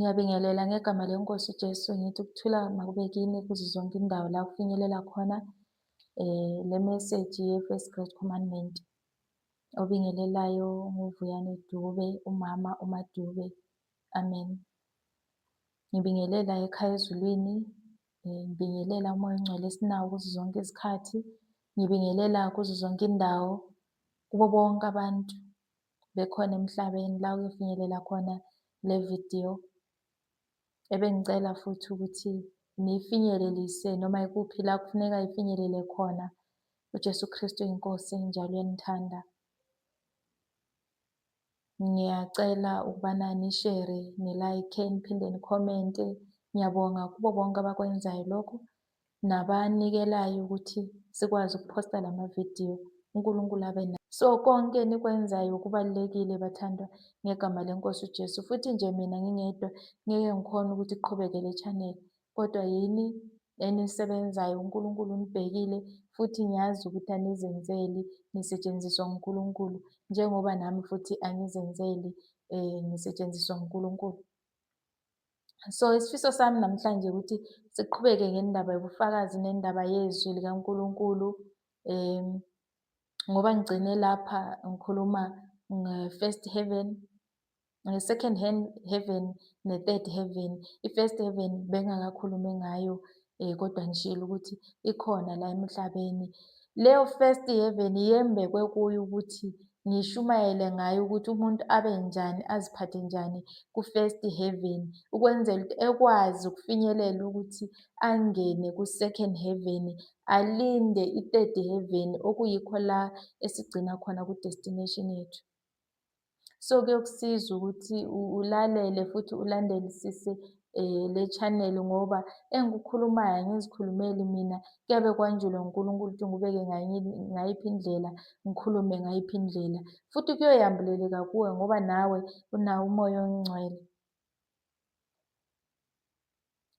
Ngiyabingelela ngegama leNkosi uJesu, ngithi ukuthula makube kini kuzo zonke indawo la kufinyelela khona le message ye-First Great Commandment. Obingelelayo nguVuyani Dube, umama uMaDube. Amen. Ngibingelela ekhaya ezulwini, ngibingelela uMoya oNgcwele esinawo kuzo zonke izikhathi, ngibingelela kuzo zonke indawo, kubo bonke abantu bekhona emhlabeni la kuyofinyelela khona le video. Ebengicela futhi ukuthi niyifinyelelise noma ikuphi la kufuneka ifinyelele khona. UJesu Kristu uyiNkosi njalo uyanithanda. Ngiyacela ukubana nishere, ni-like, niphinde nikhomente. Ngiyabonga kubo bonke abakwenzayo lokho nabanikelayo ukuthi sikwazi ukuphosta lama vidiyo. uNkulunkulu abe nayo. So konke enikwenzayo kubalulekile bathandwa ngegama leNkosi uJesu. Futhi nje mina ngingedwa ngeke ngikhone ukuthi iqhubeke le channel. Kodwa yini enisebenzayo uNkulunkulu unibhekile futhi ngiyazi ukuthi anizenzeli nisetshenziswa nguNkulunkulu njengoba nami futhi angizenzeli ngisetshenziswa nguNkulunkulu. So isifiso sami namhlanje ukuthi siqhubeke ngendaba yobufakazi nendaba yezwi likaNkulunkulu ngoba ngigcine lapha ngikhuluma nge-first heaven, nge-second heaven ne-third heaven. I-first heaven bengakakhulumi ngayo kodwa ngishilo ukuthi ikhona la emhlabeni. Leyo first heaven yembekwe kuyo ukuthi ngishumayele ngayo ukuthi umuntu abe njani, aziphathe njani ku-first heaven, ukwenzela ukuthi ekwazi ukufinyelela ukuthi angene ku-second heaven, alinde i-third heaven okuyikho la esigcina khona ku-destination yethu. So kuyokusiza ukuthi ulalele futhi ulandelisise le channel ngoba engikukhulumayo angizikhulumeli mina, kuyabe kwanjulwa nguNkulunkulu ukuthi ngikubeke ngayiphi indlela, ngikhulume ngayiphi indlela. Futhi kuyoyambuleleka kuwe ngoba nawe unawo uMoya oNgcwele.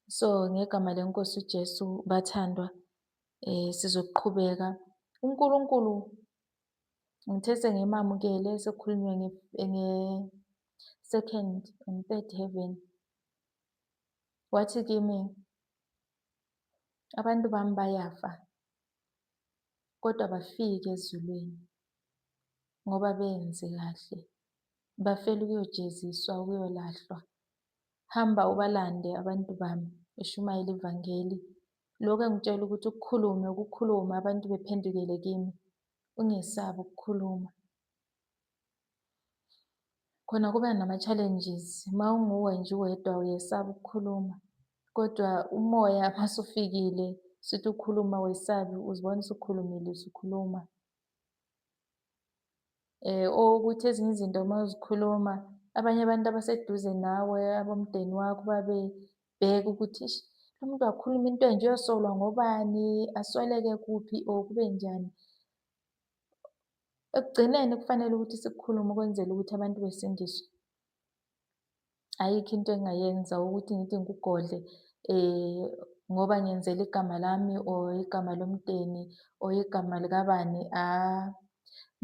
So ngegama leNkosi uJesu bathandwa, sizoqhubeka. UNkulunkulu ngithe sengimamukele sekukhulunywa nge-second and third heaven, wathi kimi abantu bami bayafa kodwa abafiki ezulwini ngoba benze kahle, bafela ukuyojeziswa, ukuyolahlwa. Hamba ubalande abantu bami, ushumayele ivangeli. Lokhu engitshela ukuthi ukukhulume, ukukhuluma abantu bephendukele kimi. Ungesabi ukukhuluma. Khona kuba nama-challenges, uma unguwe nje uwedwa uyesaba ukukhuluma, kodwa umoya masufikile sithi ukhuluma awesabi, uzibona usukhulumile usukhuluma. Ukuthi ezinye izinto uma uzikhuluma abanye abantu abaseduze nawe abomndeni wakho babebheka ukuthi eish, lo muntu wakhuluma into enje uyosolwa ngobani, asoleke kuphi or kube njani. Ekugcineni kufanele ukuthi sikukhulume ukwenzela ukuthi abantu besindiswe. Ayikho into engingayenza ukuthi ngithi ngikugodle ngoba ngenzela igama lami or igama lomndeni or igama likabani,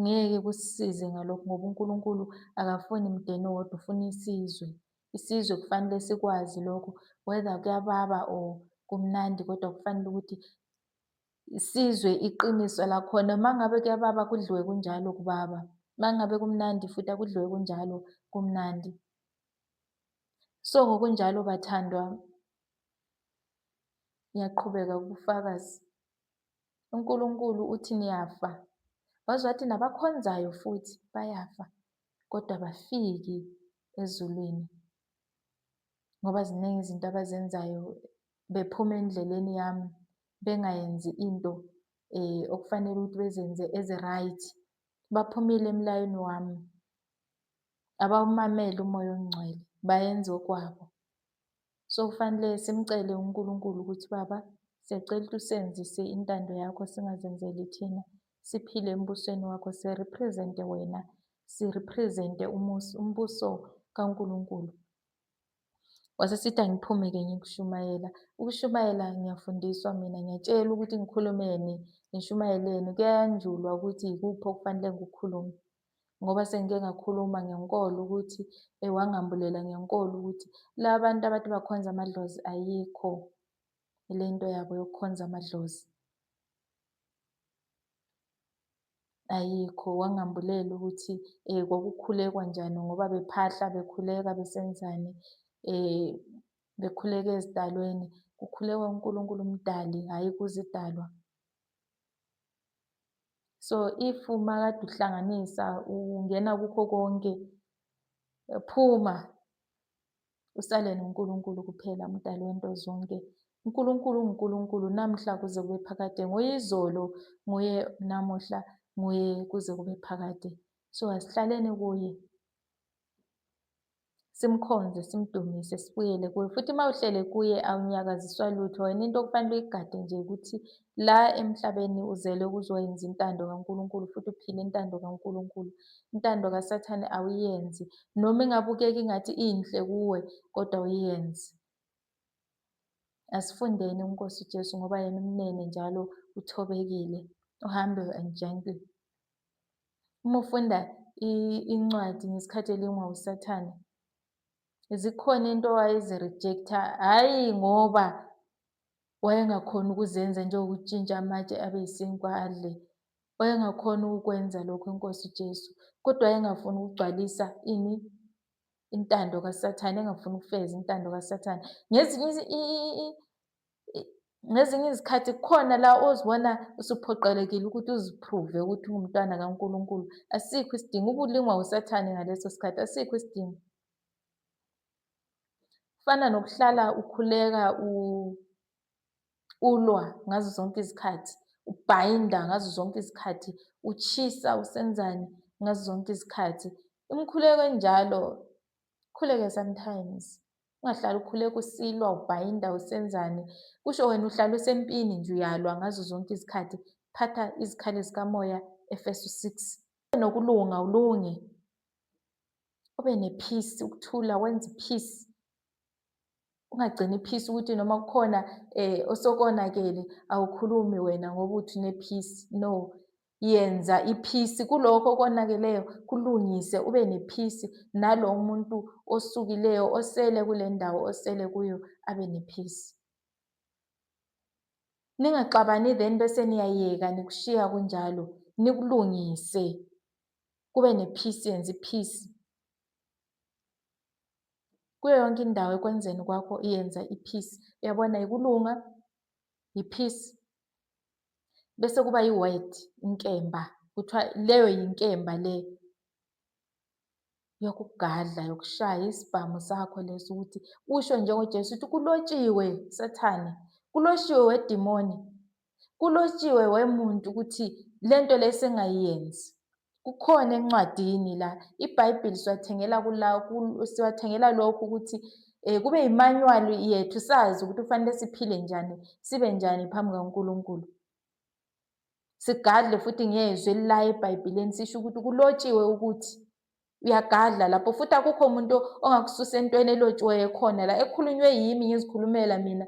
ngeke kusisize ngalokho ngoba uNkulunkulu akafuni mndeni owodwa, ufuna isizwe. Isizwe kufanele sikwazi lokho whether kuyababa or kumnandi kodwa kufanele ukuthi sizwe iqiniso lakhona. Uma ngabe kuyababa kudliwe kunjalo kubaba, uma ngabe kumnandi futhi akudliwe kunjalo kumnandi. So ngokunjalo bathandwa, ngiyaqhubeka ubufakazi. UNkulunkulu uthi niyafa, waze wathi nabakhonzayo futhi bayafa, kodwa abafiki ezulwini ngoba ziningi izinto abazenzayo bephuma endleleni yami, bengayenzi into okufanele ukuthi bezenze ezi-right. Baphumile emlayweni wami, abawumameli uMoya oNgcwele, bayenza okwabo. So kufanele simcele uNkulunkulu ukuthi Baba, siyacela ukuthi usenzise intando yakho, singazenzeli thina, siphile embusweni wakho, si-represent-e wena, si-represent-e umbuso kaNkulunkulu. Wasesithi angiphume-ke ngiyokushumayela. Ukushumayela ngiyafundiswa mina, ngiyatshelwa ukuthi ngikhulumeni, ngishumayeleni. Kuyanjulwa ukuthi yikuphi okufanele ngikukhulume. Ngoba sengike ngakhuluma ngenkolo ukuthi wangambulela ngenkolo ukuthi la bantu abathi bakhonza amadlozi, ayikho le nto yabo yokukhonza amadlozi. Ayikho, wangambulela ukuthi kwakukhulekwa njani ngoba bephahla bekhuleka besenzani, bekhuleka ezidalweni. Kukhulekwa kuNkulunkulu uMdali, hhayi kuzidalwa. So if uma kade uhlanganisa ungena kukho konke, phuma usale noNkulunkulu kuphela, uMdali wento zonke. uNkulunkulu unguNkulunkulu namhla kuze kube phakade, nguye izolo, nguye namuhla, nguye kuze kube phakade. So asihlaleni kuye, simkhonze, simdumise, sibuyele kuye. Futhi uma uhlele kuye awunyakaziswa lutho. Wena into okufanele uyigade nje ukuthi la emhlabeni uzele ukuzoyenza intando kaNkulunkulu futhi uphile intando kaNkulunkulu. Intando kaSathane awuyenzi, noma ingabukeka ingathi inhle kuwe, kodwa awuyenzi. Asifundeni kuNkosi uJesu ngoba yena umnene njalo uthobekile, u-humble and gentle. Uma ufunda incwadi ngesikhathi elingwa uSathane, zikhona into owayezi-reject-a, hhayi ngoba wayengakhoni ukuzenza njengokutshintsha amatshe abe yisinkwa adle. Wayengakhona ukukwenza lokho inkosi uJesu, kodwa wayengafuni ukugcwalisa ini? Intando kaSathane, engafuni ukufeza intando kaSathane. Ngezinye izikhathi kukhona la ozibona usuphoqelekile ukuthi uzi-prove ukuthi ungumntwana kaNkulunkulu. Asikho isidingo, ubulingwa uSathane ngaleso sikhathi, asikho isidingo. Kufana nokuhlala ukhuleka ulwa ngazo zonke izikhathi, ubhayinda ngazo zonke izikhathi, utshisa usenzani ngazo zonke izikhathi. Imikhuleko enjalo, khuleke sometimes. Ungahlali ukhuleka usilwa, ubhayinda, usenzani. Kusho wena uhlala usempini nje, uyalwa ngazo zonke izikhathi. Phatha izikhali zikamoya, Efesu 6. Nokulunga ulunge. Ube ne-peace, ukuthula, wenze i-peace. Ungagcini i-peace ukuthi noma kukhona osokonakele awukhulumi wena ngoba uthi une-peace. No, yenza i-peace kulokho okonakeleyo, kulungise, ube ne-peace nalo muntu osukileyo osele kule ndawo osele kuyo abe ne-peace. Ningaxabani then bese niyayeka nikushiya kunjalo, nikulungise kube ne-peace, yenza i-peace. Kuyo yonke indawo ekwenzeni kwakho yenza i-peace. Uyabona, ikulunga, i-peace, bese kuba i-word, inkemba. Kuthiwa leyo yinkemba le yokugadla, yokushaya isibhamu sakho leso, ukuthi usho njengoJesu ukuthi kulotshiwe Sathane, kulotshiwe wedimoni, kulotshiwe wemuntu ukuthi lento le sengayenzi. Kukhona encwadini la, iBhayibheli siwathengela kula, siwathengela lokhu ukuthi kube yimanual yethu, sazi ukuthi kufanele siphile njani, sibe njani phambi kaNkulunkulu. Sigadle futhi ngezwi elila eBhayibhelini, sisho ukuthi kulotshiwe ukuthi uyagadla lapho, futhi akukho umuntu ongakususa entweni elotshiweyo khona la, ekhulunywe yimi ngizikhulumela mina,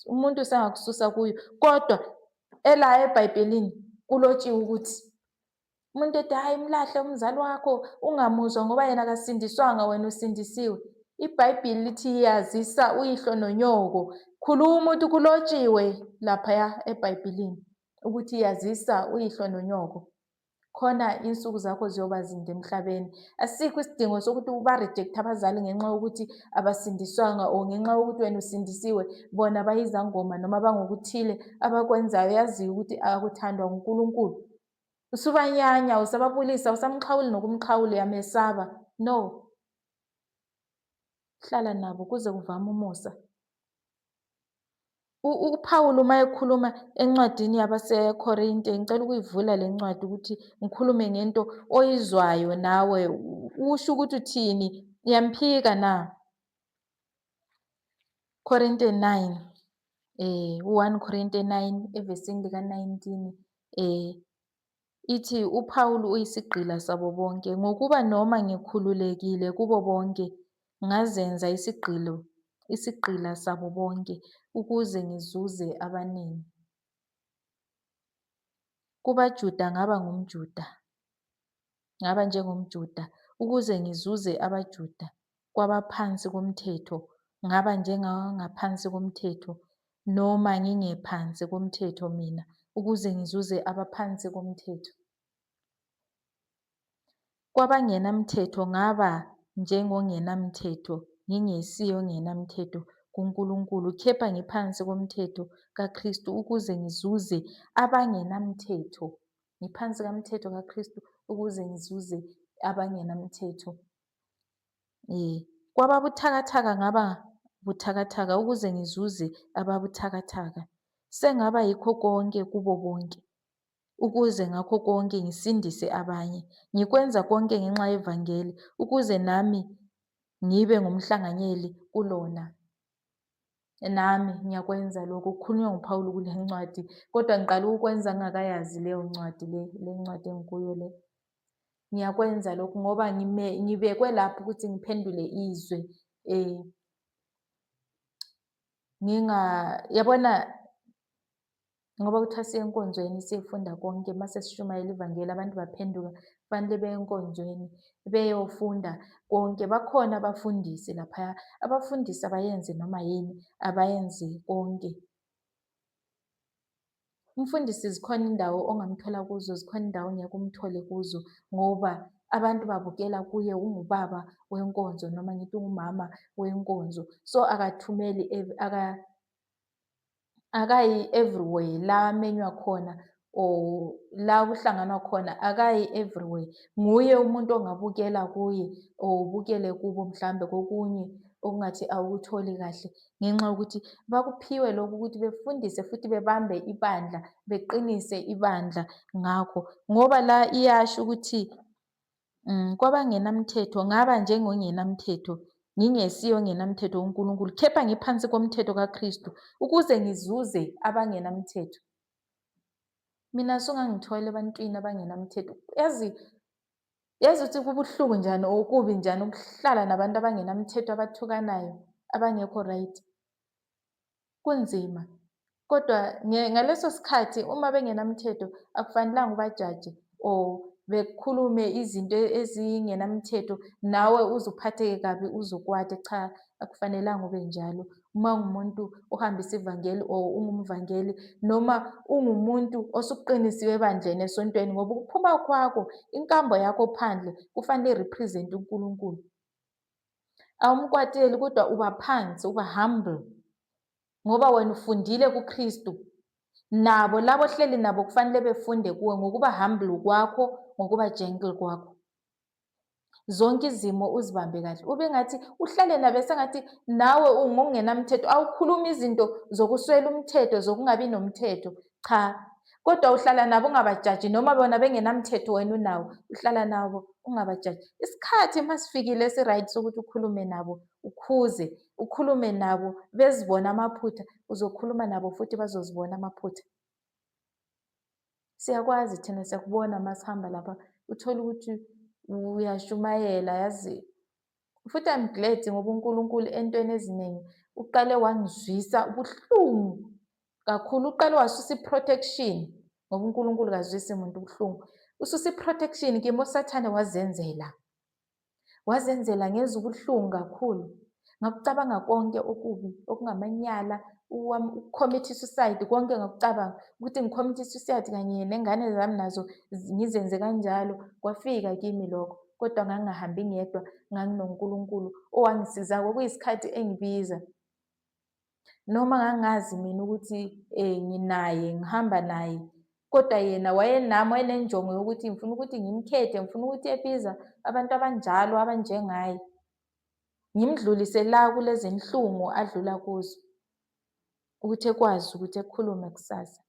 umuntu usengakususa kuyo, kodwa ela eBhayibhelini kulotshiwe ukuthi umuntu ethi hhayi mlahle umzali wakho ungamuzwa ngoba yena akasindiswanga, wena usindisiwe. IBhayibheli lithi yazisa uyihlo nonyoko. Khuluma ukuthi kulotshiwe laphaya eBhayibhelini ukuthi yazisa uyihlo nonyoko, khona insuku zakho ziyoba zinde emhlabeni. Asikho isidingo sokuthi uba-reject abazali ngenxa yokuthi abasindiswanga or ngenxa yokuthi wena usindisiwe, bona bayizangoma noma bangokuthile abakwenzayo yaziyo ukuthi akuthandwa nguNkulunkulu. Usubanyanya, usababulisa, usamxhawuli nokumxhawula, uyamesaba. No. Hlala nabo kuze kuvame umusa. UPawulu uma ekhuluma encwadini yabaseKorinte, ngicela ukuyivula le ncwadi ukuthi ngikhulume ngento oyizwayo nawe, usho ukuthi uthini, uyamphika na? Korinte 9, u-1 Korinte 9 evesini lika-19, ithi uPawulu uyisigqila sabo bonke, ngokuba noma ngikhululekile kubo bonke, ngazenza isigqila sabo bonke, ukuze ngizuze abaningi. KubaJuda ngaba ngumJuda, Ngaba njengomJuda ukuze ngizuze abaJuda, kwabaphansi komthetho ngaba njengangaphansi komthetho, noma ngingephansi komthetho mina, ukuze ngizuze abaphansi komthetho. Kwabangenamthetho ngaba njengongenamthetho, ngingesiye ongenamthetho kuNkulunkulu, kepha ngiphansi komthetho kaKristu ukuze ngizuze abangenamthetho. Ngiphansi kamthetho kaKristu ukuze ngizuze abangenamthetho. Kwababuthakathaka ngaba buthakathaka ukuze ngizuze ababuthakathaka. Sengaba yikho konke kubo bonke, ukuze ngakho konke ngisindise abanye. Ngikwenza konke ngenxa yevangeli, ukuze nami ngibe ngumhlanganyeli kulona. Nami ngiyakwenza lokho, kukhulunywa nguPawulu kule ncwadi, kodwa ngiqala ukukwenza ngingakayazi leyo ncwadi le, le ncwadi engikuyo le. Ngiyakwenza lokhu ngoba ngibekwe lapho ukuthi ngiphendule izwe. Nginga yabona ngoba kuthiwa siye enkonzweni siyofunda konke, mase sishumayela ivangeli abantu baphenduka, kufanele beye enkonzweni beyofunda konke. Bakhona abafundisi laphaya, abafundisi abayenzi noma yini, abayenzi konke. Umfundisi zikhona indawo ongamthola kuzo, zikhona indawo ongeke umthole kuzo, ngoba abantu babukela kuye, ungubaba wenkonzo noma ngithi ungumama wenkonzo. So akathumeli akayi everywhere la amenywa khona or la kuhlanganwa khona, akayi everywhere. Nguye umuntu ongabukela kuye or ubukele kubo mhlambe kokunye okungathi awukutholi kahle, ngenxa yokuthi bakuphiwe lokhu ukuthi befundise futhi bebambe ibandla, beqinise ibandla ngakho. Ngoba la iyasho ukuthi kwabangenamthetho ngaba njengongenamthetho, ngingesiyo ongenamthetho kuNkulunkulu, kepha ngiphansi komthetho kaKristu ukuze ngizuze abangenamthetho. Mina sungangithola ebantwini abangenamthetho. Yazi yazi ukuthi kubuhlungu njani or kubi njani ukuhlala nabantu abangenamthetho, abathukanayo, abangekho right. Kunzima. Kodwa ngaleso sikhathi uma bengenamthetho akufanelanga ubajaje or bekhulume izinto ezingenamthetho nawe uze uphatheke kabi uze ukwate. Cha, akufanelanga ube njalo. Uma ungumuntu ohambisa ivangeli or ungumvangeli noma ungumuntu osuqinisiwe ebandleni esontweni, ngoba ukuphuma kwakho, inkambo yakho phandle kufanele i-represent uNkulunkulu. Awumkwateli kodwa uba phansi, uba humble, ngoba wena ufundile kuKristu. Nabo labo ohleli nabo kufanele befunde kuwe ngokuba humble kwakho, ngokuba gentle kwakho. Zonke izimo uzibambe kahle, ube ngathi uhlale nabo sengathi nawe ungongenamthetho. Awukhulumi izinto zokuswela umthetho, zokungabi nomthetho, cha, kodwa uhlala nabo ungabajaji, noma bona bengenamthetho wena unawo, uhlala nabo ungabajaji. Isikhathi masifikile esi-right sokuthi ukhulume nabo, ukhuze, ukhulume nabo bezibona amaphutha, uzokhuluma nabo futhi bazozibona amaphutha. Siyakwazi thina, siyakubona masihamba lapha, uthole ukuthi uyashumayela yazi. Futhi I'm glad ngoba uNkulunkulu entweni eziningi uqale wangizwisa ubuhlungu kakhulu, uqale wasusa i-protection, ngoba uNkulunkulu kazwisi muntu ubuhlungu. Ususa i-protection kimi, uSathane wazenzela. Wazenzela ngezwa ubuhlungu kakhulu. Ngakucabanga konke okubi, okungamanyala, uku-commit suicide, konke ngakucabanga ukuthi ngi-commit suicide kanye nengane zami nazo ngizenze kanjalo. Kwafika kimi lokho, kodwa ngangingahambi ngedwa, nganginoNkulunkulu owangisiza. Kwakuyisikhathi engibiza, noma ngangazi mina ukuthi nginaye, ngihamba naye, kodwa yena wayenami, wayenenjongo yokuthi ngifuna ukuthi ngimkhethe, ngifuna ukuthi ebiza abantu abanjalo abanjengaye, ngimdlulise la kulezi nhlungu adlula kuzo, ukuthi ekwazi ukuthi ekhulume kusasa,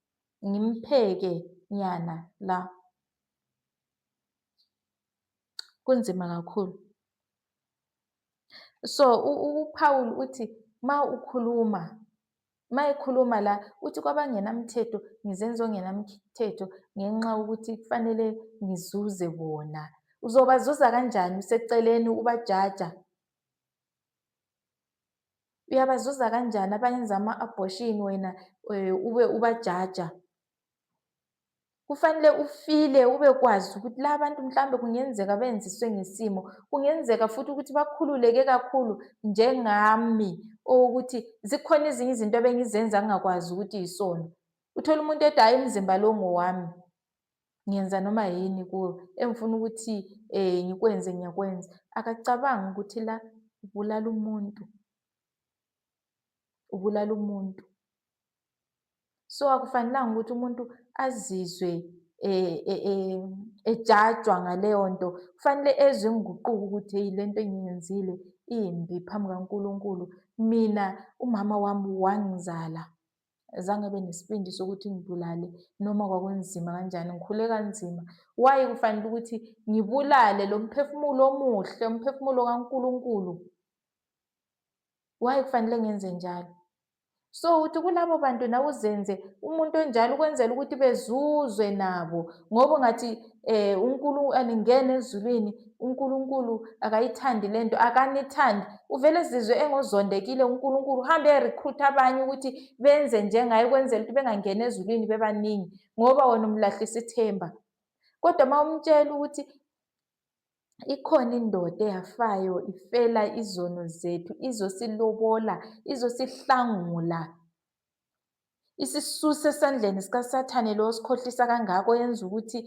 ngimpheke nyana la. Kunzima kakhulu. So uPaul uthi ma ukhuluma, ma ekhuluma la uthi kwabangenamthetho ngizenza ongenamthetho ngenxa yokuthi kufanele ngizuze bona. Uzobazuza kanjani useceleni ubajaja? Uyabazuza kanjani abayenza ama-abortion wena ube ubajaja? Kufanele ufile ubekwazi ukuthi la bantu mhlawumbe kungenzeka benziswe ngesimo, kungenzeka futhi ukuthi bakhululeke kakhulu njengami owokuthi zikhona ezinye izinto ebengizenza ngingakwazi ukuthi yisono. Uthola umuntu ethi hhayi umzimba lo ngowami, ngiyenza noma yini kuwo, engifuna ukuthi ngikwenze ngiyakwenza. Akacabangi ukuthi la ubulala umuntu, ubulala umuntu. So akufanelanga ukuthi umuntu azizwe ejajwa ngaleyo nto. Kufanele ezwe inguquko ukuthi heyi le nto engiyenzile imbi phambi kaNkulunkulu. Mina umama wami wangizala, azange abe nesibindi sokuthi ngibulale noma kwakunzima kanjani, ngikhule kanzima. Why kufanele ukuthi ngibulale lo mphefumulo omuhle, umphefumulo kaNkulunkulu? Why kufanele ngenze njalo? So uthi kulabo bantu nawe uzenze umuntu onjalo ukwenzela ukuthi bezuzwe nabo, ngoba ungathi uNkulunkulu aningene ezulwini, uNkulunkulu akayithandi lento, akanithandi, uvele ezizwe engozondekile uNkulunkulu, uhambe erecruit abanye ukuthi benze njengaye ukwenzela ukuthi bengangeni ezulwini bebaningi, ngoba wena umlahlisa ithemba. Kodwa uma umtshela ukuthi ikhona indoda eyafayo ifela izono zethu, izosilobola, izosihlangula, isisuse esandleni sikaSathane lo osikhohlisa kangaka, oyenza ukuthi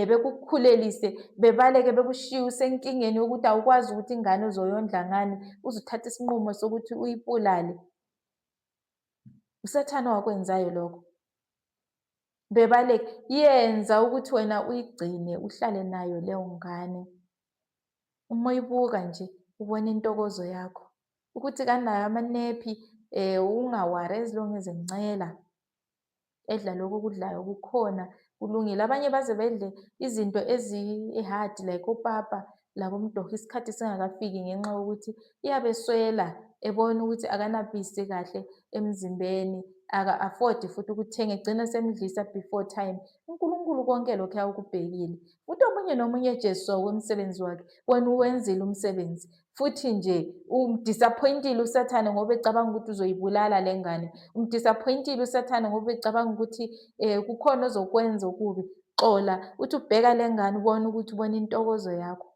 bekukhulelise, bebaleke bekushiye usenkingeni yokuthi awukwazi ukuthi ingane uzoyondla ngani, uze uthathe isinqumo sokuthi uyibulale. USathane owakwenzayo lokho. Bebaleke. Yenza ukuthi wena uyigcine, uhlale nayo leyo ngane. Uma uyibuka nje ubona intokozo yakho ukuthi kanayo amanephi, ungawari as long as encela, edla lokhu okudlayo kukhona kulungile. Abanye baze bedle izinto ezi-hard like opapa labomdokho isikhathi singakafiki ngenxa yokuthi iyabeswela, ebona ukuthi akanabisi kahle emzimbeni, aka-afford futhi ukuthenga, egcina semdlisa before time. UNkulunkulu konke lokhu awukubhekile. Futhi omunye nomunye ejeziswa ngokomsebenzi wakhe, wena uwenzile umsebenzi. Futhi nje umdisappointile uSathane ngoba ecabanga ukuthi uzoyibulala le ngane. Umdisappointile uSathane ngoba ecabanga ukuthi kukhona ozokwenza okubi. Xola, uthi ubheka le ngane ubone ukuthi ubona intokozo yakho.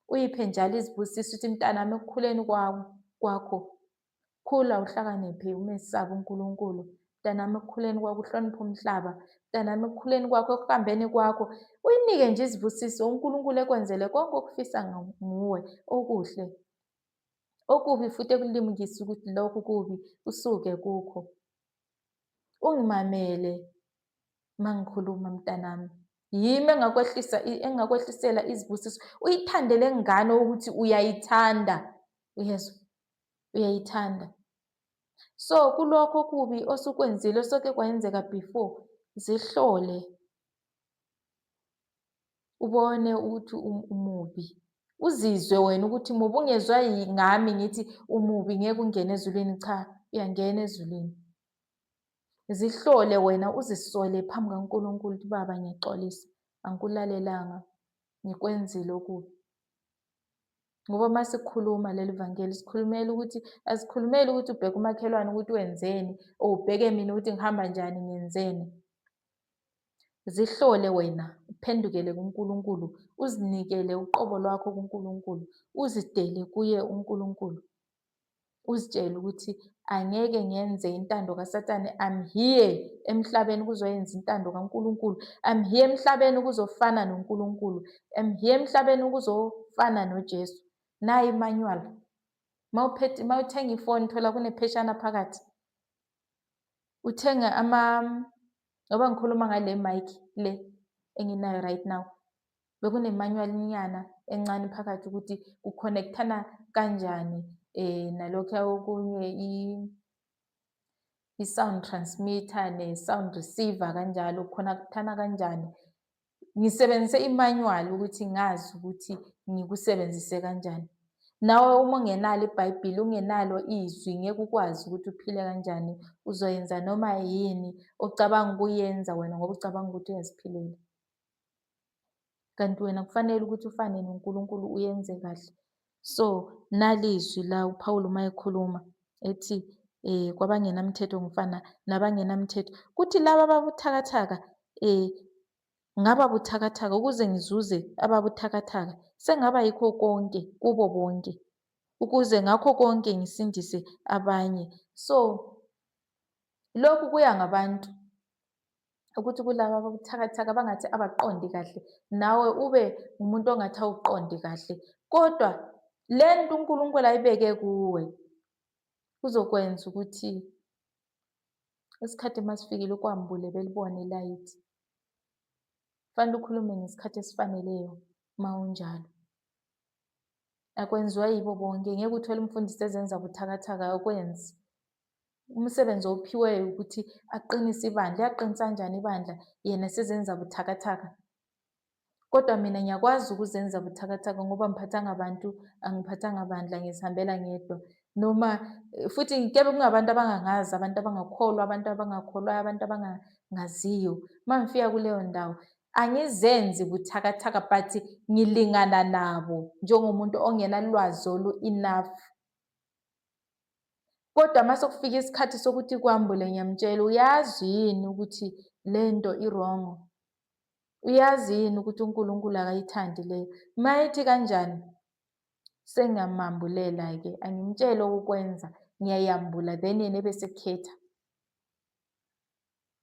Uyiphe njalo izibusiso uthi mntanami ekukhuleni kwakho khula uhlakaniphe umesabe uNkulunkulu. Mntanami ekukhuleni kwakho uhloniphe umhlaba. Mntanami ekukhuleni kwakho, ekuhambeni kwakho, uyinike nje izibusiso uNkulunkulu ekwenzele konke okufisa nguwe okuhle. Okubi futhi ekulimukise ukuthi lokhu kubi usuke kukho. Ungimamele uma ngikhuluma mntanami. Yimi engakwehlisa engakwehlisela izibusiso. Uyithande le ngane ukuthi uyayithanda. Uyezwa? Uyayithanda. So kulokho okubi osukwenzile osoke kwenzeka before, zihlole ubone ukuthi umubi. Uzizwe wena ukuthi mubi, ungezwa ngami ngithi umubi ngeke ungene ezulwini. Cha, uyangena ezulwini. Zihlole wena uzisole phambi kaNkulunkulu ukuthi baba ngiyaxolisa, angikulalelanga, ngikwenzile okubi. Ngoba uma sikhuluma leli vangeli sikhulumela ukuthi, asikhulumeli ukuthi ubheke umakhelwane ukuthi wenzeni or ubheke mina ukuthi ngihamba njani ngenzeni. Zihlole wena, uphendukele kuNkulunkulu, uzinikele uqobo lwakho kuNkulunkulu, uzidele kuye uNkulunkulu. Uzitshele ukuthi angeke ngenze intando kaSathane, I'm here emhlabeni ukuzoyenza intando kaNkulunkulu, I'm here emhlabeni ukuzofana noNkulunkulu, I'm here emhlabeni ukuzofana noJesu. Nayi i-manual. Mawuphethe, mawuthenga ifoni thola kunepheshana phakathi. Uthenga ama, ngoba ngikhuluma ngale mic le enginayo right now, bekune-manual nyana encane phakathi ukuthi ku-connect-ana kanjani nalokhu okunye i-sound transmitter ne-sound receiver kanjalo, ku-connect-ana kanjani. Ngisebenzise i-manual ukuthi ngazi ukuthi ngikusebenzise kanjani. Nawe uma ungenalo iBhayibheli, ungenalo izwi, ngeke ukwazi ukuthi uphile kanjani. Uzoyenza noma yini ocabanga ukuyenza wena ngoba ucabanga ukuthi uyaziphilela. Kanti wena kufanele ukuthi ufane noNkulunkulu uyenze kahle. So nali izwi la uPaul uma ekhuluma ethi kwabangenamthetho ngifana nabangenamthetho. Kuthi laba ababuthakathaka. Ngaba buthakathaka ukuze ngizuze ababuthakathaka, sengaba yikho konke kubo bonke, ukuze ngakho konke ngisindise abanye. So lokhu kuya ngabantu ukuthi kulaba ababuthakathaka abangathi abaqondi kahle, nawe ube umuntu ongathi awuqondi kahle, kodwa le nto uNkulunkulu ayibeke kuwe kuzokwenza ukuthi isikhathi masifikile ukwambule belibone ilayithi. Kufanele ukhulume ngesikhathi esifaneleyo uma unjalo. Akwenziwa yibo bonke, ngeke uthole umfundisi ezenza buthakathaka, akwenzi. Umsebenzi owuphiweyo ukuthi aqinise ibandla. Uyaqinisa kanjani ibandla yena sezenza buthakathaka? Kodwa mina ngiyakwazi ukuzenza buthakathaka ngoba ngiphathanga abantu, angiphathanga bandla, ngizihambela ngedwa. Noma futhi kebe kungabantu abangangazi, abantu abangakholwa, abantu abangakholwayo, abantu abangangaziyo. Uma ngifika kuleyo ndawo angizenzi buthakathaka, but ngilingana nabo njengomuntu ongenalwazi olu-enough. Kodwa uma sekufika isikhathi sokuthi kwambule, ngiyamtshela, uyazi yini ukuthi le nto i-wrong? Uyazi yini ukuthi uNkulunkulu akayithandi leyo? Uma ethi kanjani, sengiyamambulela-ke, angimtsheli okokwenza, ngiyayambula then yena ebesekhetha.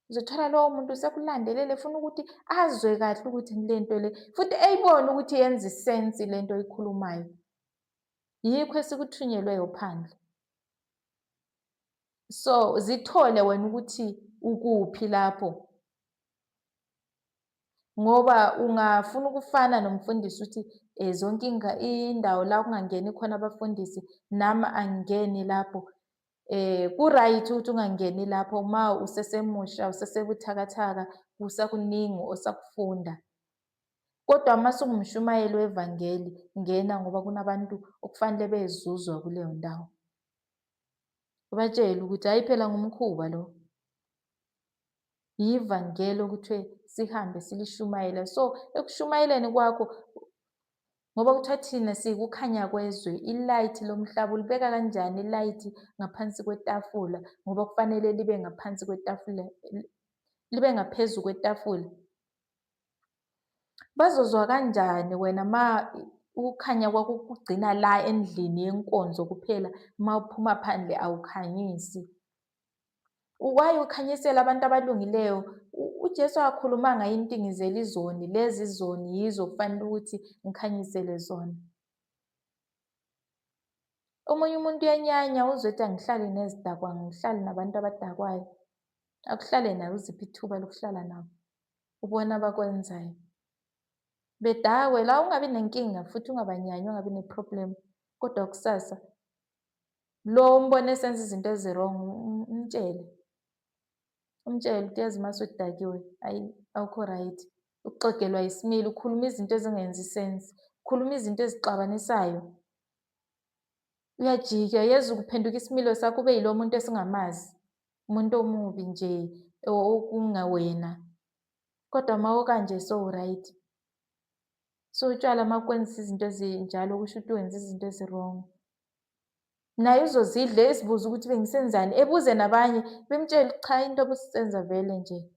Uzothola lowo muntu usekulandelele efuna ukuthi azwe kahle ukuthi le nto le, futhi eyibone ukuthi yenza isensi le nto oyikhulumayo. Yikho esikuthunyelweyo phandle. So zithole wena ukuthi ukuphi lapho, ngoba ungafuna ukufana nomfundisi uthi zonke indawo la kungangeni khona abafundisi nami angingeni lapho. Ku-right ukuthi ungangeni lapho uma usesemusha, usesebuthakathaka, kusakuningi osakufunda. Kodwa uma sungumshumayeli wevangeli, ngena ngoba kunabantu okufanele bezuzwa kuleyo ndawo. Ubatshele ukuthi hhayi phela ngumkhuba lo. Yivangeli okuthiwe sihambe silishumayela. So ekushumayeleni kwakho, ngoba kuthiwa thina sikukhanya kwezwe, ilayithi lomhlaba, ulibeka kanjani ilayithi ngaphansi kwetafula? Ngoba kufanele libe ngaphansi kwetafula, libe ngaphezu kwetafula. Bazozwa kanjani wena ma ukukhanya kwakho kugcina la endlini yenkonzo kuphela, uma uphuma phandle awukhanyisi? Why ukhanyisela abantu abalungileyo? UJesu akakhulumanga into ngizela izoni, lezi zoni yizo kufanele ukuthi ngikhanyisele zona. Omunye umuntu uyanyanya uzwe ethi angihlali nezidakwa, ngihlali nabantu abadakwayo. Akuhlale naye uziphe ithuba lokuhlala nabo, ubone abakwenzayo. Bedakwe la ungabi nenkinga futhi ungabanyanyi, ungabi ne-problem, kodwa kusasa lo umbone esenza izinto ezi-wrong umtshele. Umtshele ukuthi yazi uma usudakiwe ayi awukho right. Ukuxegelwa yisimilo, ukhuluma izinto ezingenzi sense, ukhuluma izinto ezixabanisayo. Uyajika yeza ukuphenduka isimilo sakho ube yilo muntu esingamazi, umuntu omubi nje okungawena. Kodwa uma ukanje so-right. So utshwala uma kukwenzisa izinto ezinjalo kusho ukuthi wenza izinto ezi-wrong. Naye uzozidla ezibuze ukuthi bengisenzani, ebuze nabanye bemtshele cha into obusenza vele nje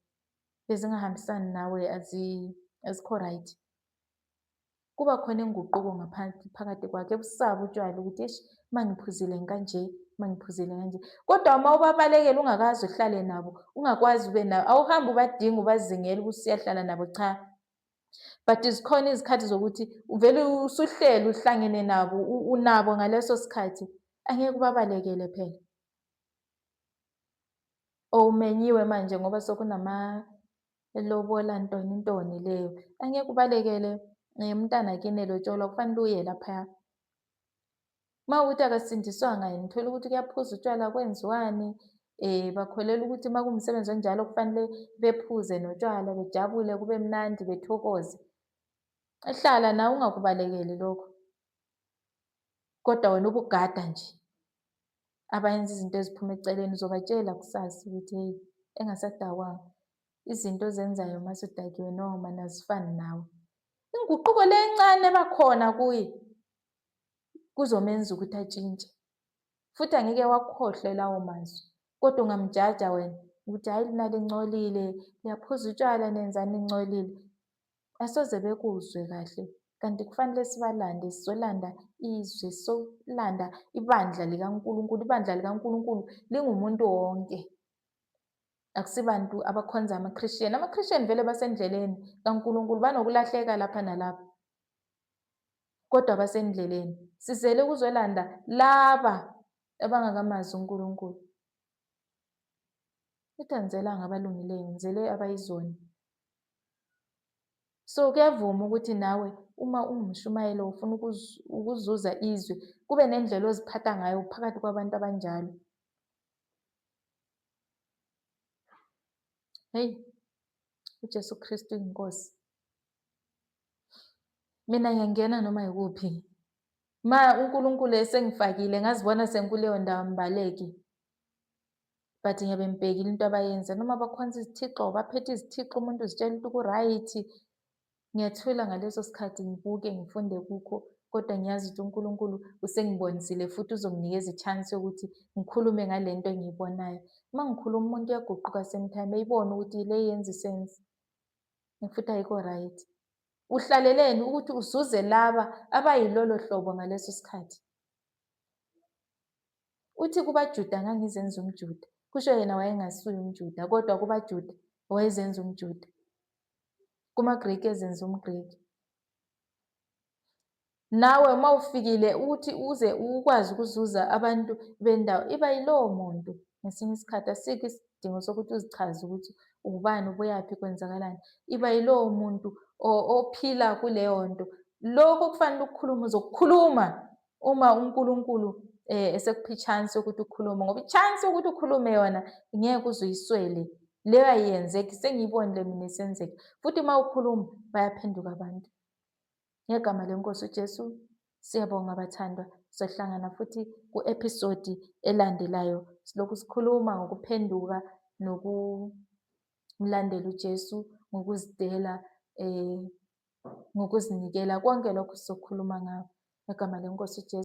bezingahambisani nawe, azikho right. Kuba khona inguquko ngaphansi phakathi kwakhe, ebusabe utshwala ukuthi eish uma ngiphuzile ngikanje, uma ngiphuzile kanje. Kodwa uma ubabalekela ungakaze uhlale nabo, ungakwazi ube nabo, awuhambi ubadinga ubazingela ukuthi usuyahlala nabo, cha. But zikhona izikhathi zokuthi uvele usuhleli uhlangene nabo, unabo ngaleso sikhathi, angeke ubabalekele phela. Or umenyiwe manje ngoba sekunama lobola ntoni ntoni leyo, angeke ubalekele umntana kini elotsholwa, kufanele uye laphaya. Uma kuwukuthi akasindiswanga yena uthole ukuthi kuyaphuza utshwala kwenziwani, bakholelwa ukuthi uma kuwumsebenzi onjalo kufanele bephuze notshwala bejabule kube mnandi bethokoze. Hlala nawe ungakubalekeli lokho, kodwa wena ubugada nje abayenza izinto eziphuma eceleni uzobatshela kusasa ukuthi hheyi engasadakwanga izinto ozenzayo uma usudakiwe noma azifani nawe. Inguquko le encane ebakhona kuye kuzomenza ukuthi atshintshe futhi angeke wakhohlwe lawo mazwi, kodwa ungamjaja wena ukuthi hhayi lina lingcolile, liyaphuza utshwala nenzani ningcolile. Asoze bekuzwe kahle kanti kufanele sibalande, sizolanda izwe, sizolanda ibandla likaNkulunkulu. Ibandla likaNkulunkulu lingumuntu wonke. Akusibantu abakhonza ama-Christian. Ama-Christian vele basendleleni kaNkulunkulu, banokulahleka lapha nalapha, kodwa basendleleni. Sizele ukuzolanda laba abangakamazi uNkulunkulu. Uthi angizelanga abalungileyo, ngizele abayizoni. So kuyavuma ukuthi nawe uma ungumshumayeli ufuna ukuzuza izwe, kube nendlela oziphatha ngayo phakathi kwabantu abanjalo. Hey, uJesu Kristu inkosi. Mina ngiyangena noma yikuphi. Ma uNkulunkulu esengifakile ngazibona sengikuleyo ndawo ngibaleke. But ngiyabe ngibhekile into abayenza noma bakhonza izithixo, baphethe izithixo, umuntu uzitshela ukuthi ku-right. Ngiyathula ngaleso sikhathi ngibuke ngifunde kukho, kodwa ngiyazi ukuthi uNkulunkulu usengibonisile futhi uzonginikeza i-chance yokuthi ngikhulume ngale nto engiyibonayo. Uma ngikhuluma umuntu uyaguquka same time eyibone ukuthi le yenza i-sense futhi ayikho right. Uhlaleleni ukuthi uzuze laba abayilolo hlobo ngaleso sikhathi? Uthi kubaJuda ngangizenza umJuda. Kusho yena wayengasuye umJuda, kodwa kubaJuda wayezenza umJuda. KumaGriki ezenza umGriki. Nawe uma ufikile ukuthi uze ukwazi ukuzuza abantu bendawo, iba yilowo muntu. Ngesinye isikhathi asikho isidingo sokuthi uzichaze ukuthi ubani, ubuyaphi, kwenzakalani. Iba yilowo muntu ophila kuleyo nto. Lokho okufanele ukukhuluma uzokukhuluma uma uNkulunkulu esekupha i-chance yokuthi ukhulume, ngoba i-chance yokuthi ukhulume yona ngeke uze uyiswele. Leyo ayenzeki, sengiyibonile mina isenzeka. Futhi uma ukhuluma bayaphenduka abantu. Ngegama leNkosi uJesu, siyabonga bathandwa. Sohlangana futhi ku-episode elandelayo. Silokhu sikhuluma ngokuphenduka nokumlandela uJesu ngokuzidela, ngokuzinikela. Konke lokho sizokhuluma ngakho. Ngegama leNkosi uJesu.